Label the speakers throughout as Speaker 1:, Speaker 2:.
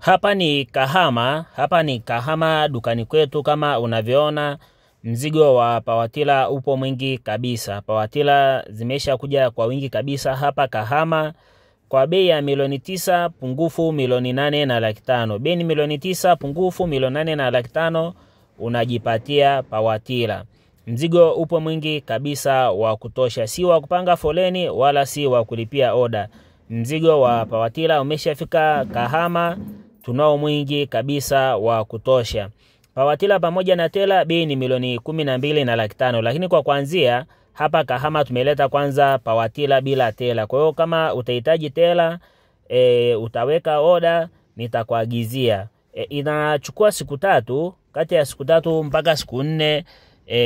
Speaker 1: Hapa ni Kahama, hapa ni Kahama dukani kwetu. Kama unavyoona, mzigo wa pawatila upo mwingi kabisa. Pawatila zimesha kuja kwa wingi kabisa hapa Kahama kwa bei ya 9,000,000 pungufu 8,500,000. Bei ni 9,000,000 pungufu 8,500,000, unajipatia pawatila. Mzigo upo mwingi kabisa wa kutosha, si wa kupanga foleni wala si wa kulipia oda. Mzigo wa pawatila umeshafika Kahama, tunao mwingi kabisa wa kutosha. Pawatila pamoja na tela bei ni 12,500,000, lakini kwa kuanzia hapa Kahama tumeleta kwanza pawatila bila tela. Kwa hiyo kama utahitaji tela, utaweka oda, nitakuagizia. Inachukua siku 3, kati ya siku 3 mpaka siku 4,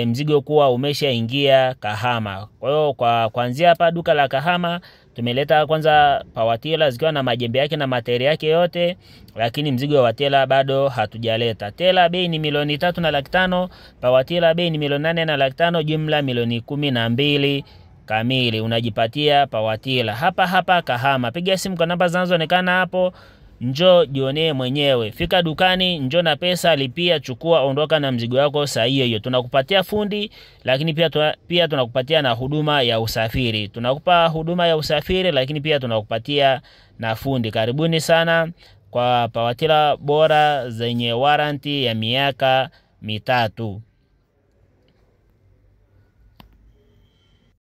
Speaker 1: mzigo kuwa umeshaingia Kahama. Kwa hiyo kwa kuanzia hapa duka la Kahama tumeleta kwanza pawatila zikiwa na majembe yake na materi yake yote, lakini mzigo wa tela bado hatujaleta. Tela bei ni 3,500,000, pawatila bei ni 8,500,000, jumla 12,000,000 kamili unajipatia pawatila hapa hapa Kahama. Piga simu kwa namba zinazoonekana hapo, njoo jionee mwenyewe. Fika dukani, njoo na pesa, lipia, chukua, ondoka na mzigo wako saa hiyo hiyo. Tunakupatia fundi, lakini pia tunakupatia na huduma ya usafiri. Tunakupa huduma ya usafiri, lakini pia tunakupatia na fundi. Karibuni sana kwa pawatila bora zenye warranty ya miaka 3.